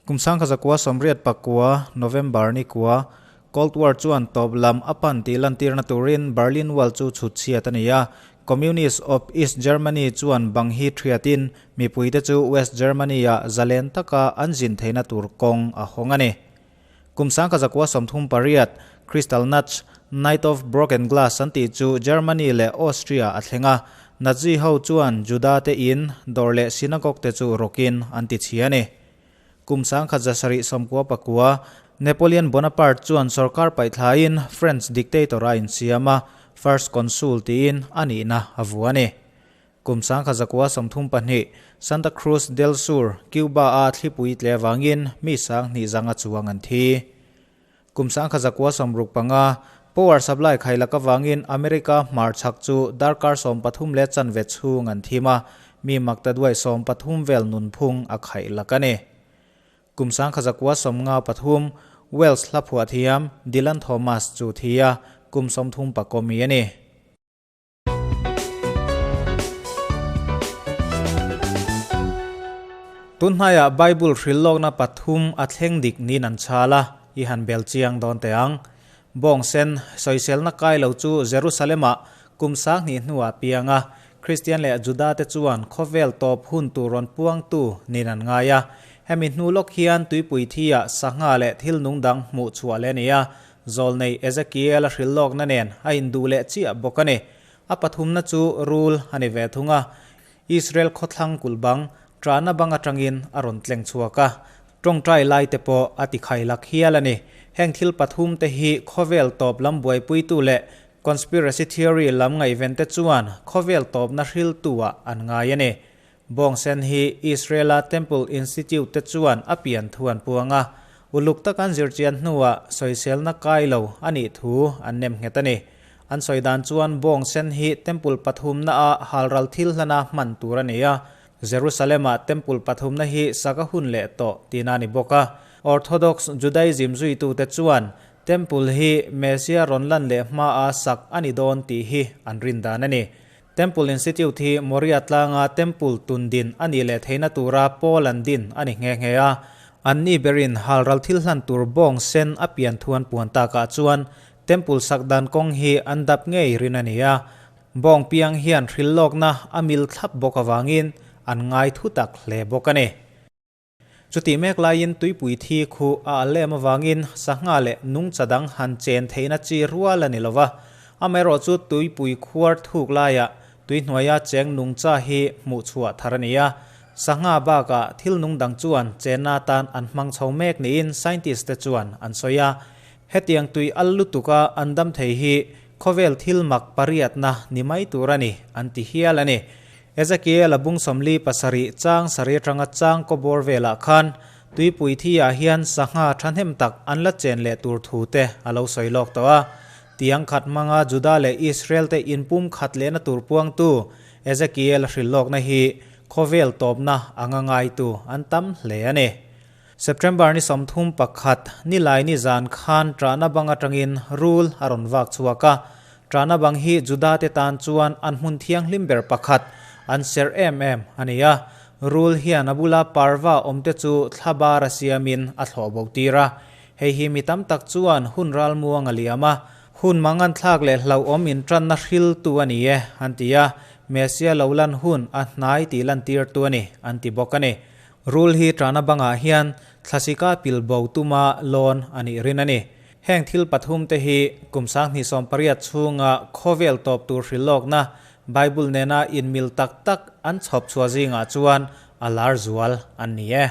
Kum 1989, November ni kua, Cold War chuan tawp lam a pan tih lantirna turin Berlin Wall chu chhut chhiat a ni a. Communist of East Germany chuan bang hi thiatin mipuite chu West Germany-ah zalen taka an zin theihna tur kawng a hawng a ni. Kum 1938, Kristallnacht, Night of Broken Glass an tih chu Germany leh Austria a thleng a, Nazi ho chuan Juda te in, dawr leh synagogue te chu rawkin an ti chhia a ni. Kum 1799, Napoleon Bonaparte chuan sorkar paihthlaiin French dictator a insiam a, First Consul tiin a nihna a vuah a ni. Kum 1932, Santa Cruz del Sur, Cuba-a thlipui tle avangin mi 2000 zanga chuang an thi. Kum 1965, Power supply khailak avangin America hmarchhak chu darkar 13 leh chanve chhung an thim a, mi maktaduai 13 vel nunphung a khaihlak a ni. Kum 1953, Wales hlaphuah thiam Dylan Thomas chu thi a, kum 30 pakawmi a ni. Tunhnaiah Bible hrilhlawkna pathum a thleng dik niin an chhal a, i han bel chiang dawn teh ang. Bawng sen sawiselna kai lo chu Jerusalem-ah kum 2000 hnuah piang a, Kristian leh Juda te chuan khawvel tawp hun tur rawn puangtu niin an ngai a. Hemi hnu lawk hian tuipui thi-ah sangha leh thil nung dang hmuh chhuah leh a ni a, Zawlnei Ezekiel-a hrilhlawkna nen a induh leh chiah bawk a ni. A pathumna chu rul a ni ve thung a. Israel khawthlang kulh bang, ṭahna bang aṭangin a rawn tleng chhuak a. Ṭawngṭai lai te pawh a ti khailak hial a ni. Heng thil pathum te hi khawvel tawp lam buaipuitu leh conspiracy theory lam ngaihven te chuan khawvel tawpna hriltu-ah an ngai a ni. Bawngsen hi Israel-a Temple Institute te chuan a pian thu an puang a, uluk tak an zirchian hnuah sawiselna kai lo a nih thu an nem nghet a ni. An sawi dan chuan Bawngsen hi Temple pathumna-a halral thil hlana hman tur a ni a, Jerusalem-a Temple pathumna hi sak a hun leh tawh tihna a ni bawk a. Orthodox Judaism zuitute chuan Temple hi Messiah rawn lan leh hmaa sak a ni dawn tih hi an rin dan a ni. Temple Institute hi Moria tlanga Temple tun din a nih leh theihna tura pawl an din a ni nghe nghe a. Anni berin halral thil hlan tur bawng sen a pian thu an puan takah chuan Temple sak dan kawng hi an dap ngei rin a ni a. Bawng piang hian hrilhlawkna a mil thlap bawk avangin an ngai thu tak hle bawk a ni. Chutih mek laiin tuipui thi khu a al em avangin sangha leh nungcha dang han chen theihna chi rual a ni lo va. Amaherawhchu tuipui khuar thuk laiah tui hnuaia cheng nungcha hi hmuh chhuah thar a ni a. Sangha bakah thil nung dang chuan chenna atan an hmang chho mek niin scientist te chuan an sawi a. Hetiang tui al lutuka an dam thei hi khawvel thil mak pariatna ni mai tur a ni an ti hial a ni. Ezekiel a bung 47 chang sarih atanga chang kawbawr velah khan tuipui thi ah hian sangha thahnem tak an la chen leh tur thu te a lo sawi lawk tawh a. Tiang khat hmanga Juda leh Israel te inpum khat lehna tur puangtu Ezekiel a hrilh lawkna hi khawvel tawpna anga ngaitu an tam hle a ni. September ni 31, nilai ni zan khan ṭahna bang aṭangin rul a rawn vak chhuak a. Ṭahna bang hi Juda te tan chuan an hmun thianghlim ber pakhat, an serh em em a ni a. Rul hian a bula parva awmte chu thla bar a siamin a thlawh bo tir a. Hei hi mi tam tak chuan hun ralmuang a liam a, hun manganthlak leh hlauhawm inṭanna hriltu a ni e, an ti a. Messia lo lan hun a hnai tih lantirtu a ni, an ti bawk a ni. Rul hi ṭahna bangah hian thlasika pil bo tuma lawn a nih rin a ni. Heng thil pathum te hi kum 2018 chhunga khawvel tawp tur hrilhlawkna Bible nena inmil tak tak an chhawp chhuah zingah chuan a lar zual an ni e.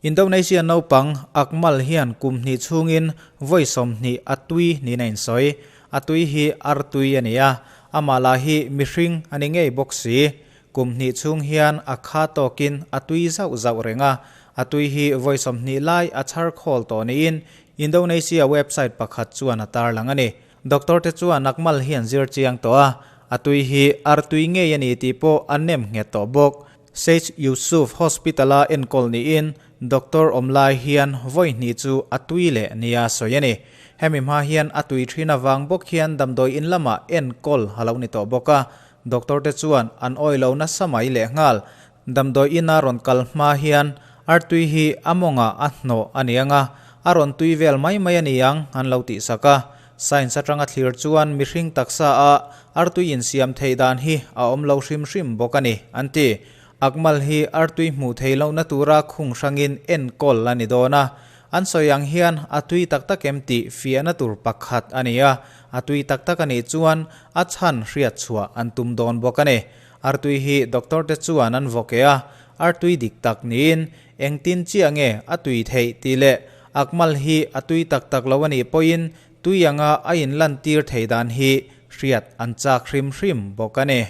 Indonesia naupang Akmal hian kum hnih chhungin vawi 20 a tui niin a insawi. A tui hi artui a ni a, amah lah hi mihring a ni ngei bawk si. Kum hnih chhung hian a kha tawkin a tui zauh zauh reng a, a tui hi vawi 20 lai a chhar khawl tawh niin Indonesia website pakhat chuan a tarlang a ni. Doctor te chuan Akmal hi an zir chiang tawh a, a tui hi artui ngei a ni tih pawh a nem nghet tawh bawk. Sheikh Yusuf Hospital-a enkawl niin doctor awm lai hian vawi hnih chu a tui leh nia sawi a ni. Hemi hma hian a tui thin avang bawk hian damdawi in lamah enkawl a lo ni tawh bawk a, Doctor te chuan an awih lo nasa mai lehnghal. Damdawi ina rawn kal hma hian Artui hi a mawngah a hnawh a ni ang a, a rawn tui vel mai mai a ni ang an lo tihsak a. Science atanga thlir chuan mihring taksa a artui insiam theih dan hi a awm lo hrim hrim bawk a ni, an ti. Akmal hi artui hmuh theih lohna tura khung hrangin enkawl a ni dawn a. An sawi ang hian a tui tak tak em tih fiahna tur pakhat a ni a, a tui tak tak a nih chuan a chhan hriat chhuah an tum dawn bawk a ni. Artui hi doctor te chuan an vaw keh a, artui dik tak niin engtin chiah nge a tui theih tih leh Akmal hi a tui tak tak lo a nih pawhin tui anga a inlantir thei dan hi hriat an chak hrim hrim bawk a ni.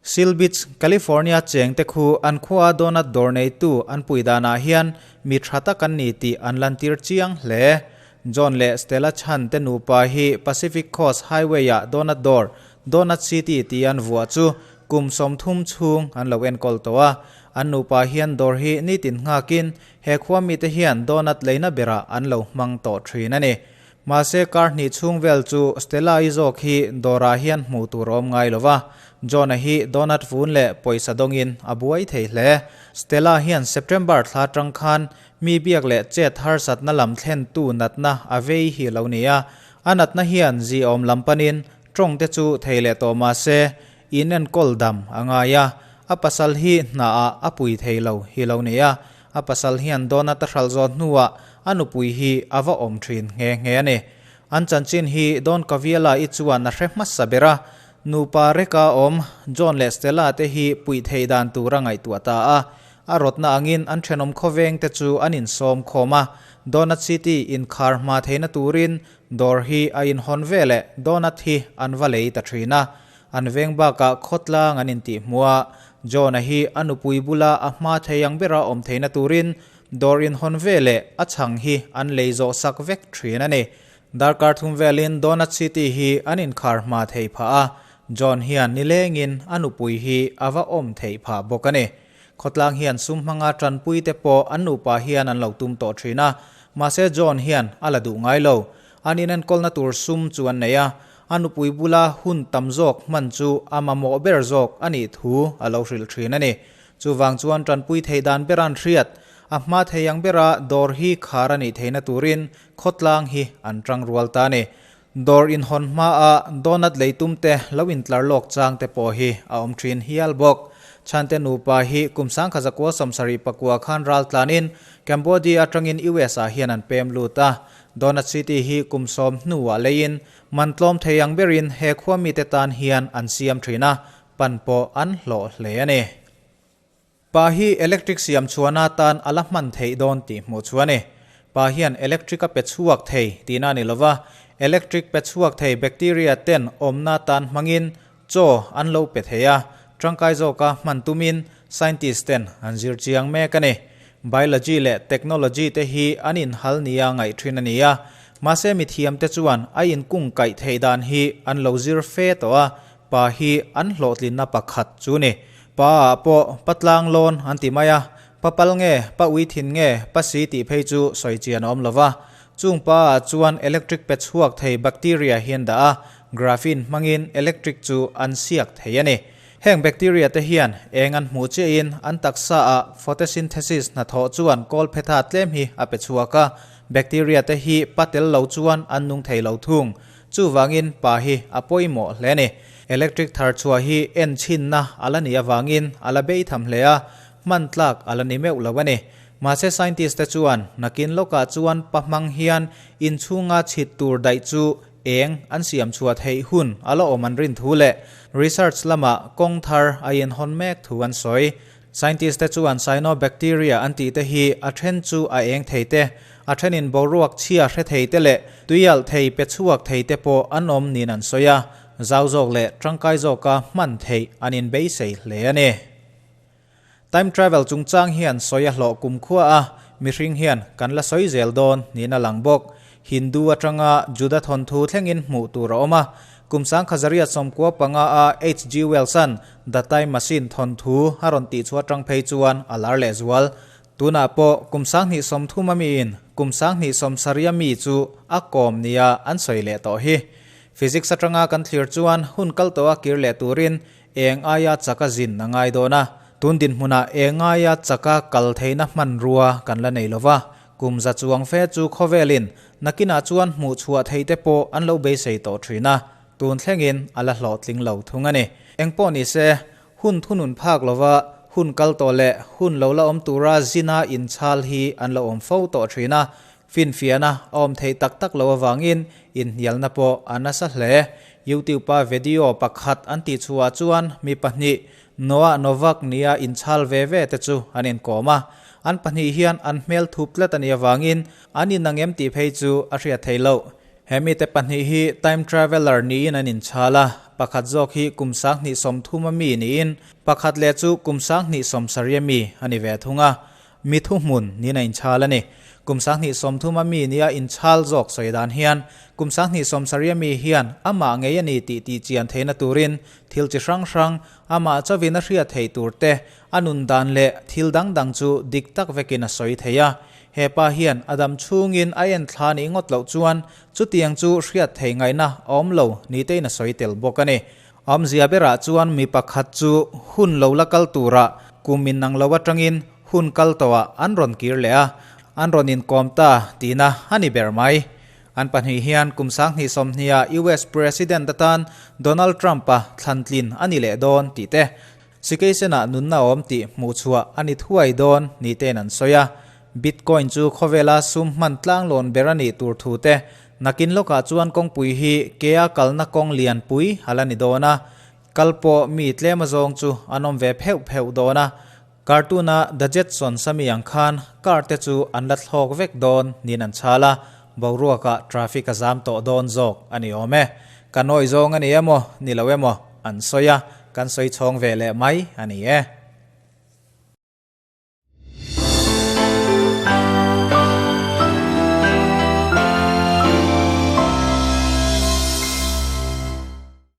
Seal Beach, California chengte khu an khua donut dawr neitu an pui danah hian mi tha tak an ni tih an lantir chiang hle. John leh Stella Chan te nupa hi Pacific Coast Highway-ah donut dawr, Donut City tih an vuah chu kum 30 chhung an lo enkawl tawh a. An nupa hian dawr hi nitin nghakin he khua mite hian donut leina berah an lo hmang tawh thin a ni. Mahse kar hnih chhung vel chu Stella-i zawk hi dawrah hian hmuh tur a awm ngai lo va, John-a hi donut vun leh pawisa dawngin a buai thei hle. Stella hian September thla atang khan mi biak leh chet harsatna lam thlentu natna a vei hi lo ni a, a natna hian ziawm lam panin tawng te chu thei leh tawh mahse in enkawl dam a ngai a, a pasal hi hnaah a pui thei lo hi lo ni a, A pasal hian donut a hralh zawh hnuah a nupui hi a va awm thin nghe nghe a ni. An chanchin hi Don Kaviala i chuan a hre hmasa ber a, nupa reka awm John leh Stella te hi puih theih dan tur a ngaihtuah ta a. A rawtna angin an thenawm khawveng te chu an insawm khawm a, Donut City inkhar hma theihna turin dawr hi a inhawn veleh donut hi an va lei ta thin a. An veng bakah khawtlang an intih hmu a, John-a hi a nupui bula a hma thei ang bera awm theihna turin dawr inhawn veleh a chhang hi an lei zawh sak vek thin a ni. Darkar thum velin Donut City hi an inkhar hma thei phah a, John hian nilengin a nupui hi a va awm theih phah bawk a ni. Khawtlang hian sum hmanga tanpui te pawh an nupa hian an lo tum tawh thin a, mahse John hian a la duh ngai lo. An inenkawlna tur sum chu an nei a, A nupui bula hun tam zawk hman chu a mamawh ber zawk a nih thu a lo hrilh thin a ni. Chuvang chuan tanpui theih dan bera'n hriat, a hma thei ang bera dawr hi khar a nih theihna turin khawtlang hi an tang rual ta a ni. Dawr inhawn hmaa donut lei tumte lo intlar lawk chang te pawh hi a awm thin hial bawk. Chhante nupa hi kum 1979 khan ral tlanin Cambodia atangin US ah hian an pem lut a. Donut City hi kum 10 hnuah leiin Man tlawm thei ang berin he khua mite tan hian an siam thin a, pan pawh an hlawh hle a ni. Pa hi electric siam chhuahna tan a la hman theih dawn tih hmuh chu a ni. Pa hian electric a pe chhuak thei tihna a ni lova, electric pe chhuak thei bacteria ten awmna tan hmangin chaw an lo pe thei a, tangkai zawka hman tumin scientist ten an zir chiang mek a ni. Biology leh technology te hi an inhal nia ngaih thin a ni a, mahse mithiam te chuan a inkung kaih theih dan hi an lo zir fe tawh a, pa hi an hlawhtlinna pakhat chu ni. Pa ah pawh pa tlang lawn an ti mai a, pa pal nge, pa ui thin nge, pa si tih phei chu sawi chian a awm lo va. Chung pa ah chuan electric pe chhuak thei bacteria hi an dah a, Graphene hmangin electric chu an siak thei a ni. Heng bacteria te hian eng an hmuh chiahin an taksa ah photosynthesis hnathawh chuan kawlphetha tlem hi a pe chhuak a, bacteria te hi pa tel lo chuan an nung thei lo thung. Chuvangin pa hi a pawimawh hle a ni. Electric thar chhuah hi en chhinna a la nih avangin a la bei tham hle a, hman tlak a la ni meuh lo a ni. Mahse scientist te chuan nakin lawkah chuan pa hmang hian inchhunga chhit tur daih chu Eng an siam chhuah theih hun a la awm an rin thu leh research lamah kawng thar a inhawn mek thu an sawi. Scientist te chuan cyanobacteria an tih te hi a then chu a eng thei te, a thenin boruak chhia hre thei te leh tuialh thei pe chhuak thei te pawh an awm niin an sawi a, zau zawk leh tangkai zawka hman theih an inbeisei hle a ni. Time travel chungchang hian sawi a hlawh kumkhua a, mihring hian kan la sawi zel dawn niin a lang bawk. Hindu atanga Juda thawnthu thlengin hmuh tur a awm a. Kum 1995 a HG Wells-a'n The Time Machine thawnthu a rawn tih chhuah atang phei chuan a lar leh zual. Tunah pawh kum 2030 a miin kum 2070 a mi chu a kawm nia an sawi leh tawh hi. Physics atanga kan thlir chuan hun kal tawha kir leh turin Eng aia chak a zin a ngai dawn a, Tun dinhmunah engaia chaka kal theihna hmanrua kan la nei lova, kum za chuang fe chu khawvelin nakinah chuan hmuh chhuah theih te pawh an lo beisei tawh thin a, tun thlengin a la hlawhtling lo thung a ni. Engpawh ni se, hun thunun phak lova hun kal tawh leh hun lo la awm tura zina inchhal hi an lo awm fo tawh thin a, Finfiahna a awm theih tak tak lo avangin inhnialna pawh a nasa hle. YouTube-a video pakhat an tihchhuah chuan mi pahnih, Noah Novak nia inchhal ve ve te chu an inkawm a. An pahnih hian an hmel thup tlat a nih avangin an inang em tih phei chu a hriat theih loh. He mite pahnih hi time traveller niin an inchhal a, pakhat zawk hi kum 2030 a mi niin pakhat leh chu kum 2070 a mi a ni ve thung a. Mi thuhmun niin a inchhal a ni. Kum 2030 a mi nia inchhal zawk sawi dan hian kum 2070 a mi hian amah ngei a ni tih tihchian theihna turin thil chi hrang hrang, amah chauhin a hriat theih tur te, a nun dan leh thil dang dang chu dik tak vekin a sawi thei a. He pa hian a dam chhungin a en thla nih ngawt loh chuan chutiang chu hriat theih ngaihna a awm lo ni tein a sawi tel bawk a ni. Awmzia berah chuan mi pakhat chu hun lo la kal turah kum in ang lo atangin hun kal tawhah an rawn kir leh a, an rawn inkawm ta tihna a ni ber mai. An pahnih hian kum 2020-a US President atan Donald Trump-a thlantlin a ni leh dawn tih te, Sikeisen-ah nunna awm tih hmuhchhuah a ni thuai dawn ni tein an sawi a. Bitcoin chu khawvela sum hman tlanglawn ber a nih tur thu te, nakin lawkah chuan kawngpui hi kea kalna kawng lianpui a la ni dawn a, kal pawh mi tlem azawng chu an awm ve pheuh pheuh dawn a, cartoon-a The Jetsons ami ang khan car te chu an la thlawk vek dawn niin an chhal a, boruakah traffic a zam tawh dawn zawk a ni awm e. Ka nawi zawng a ni emaw, ni lo emaw an sawi a, kan sawi chhawng ve leh mai a ni e.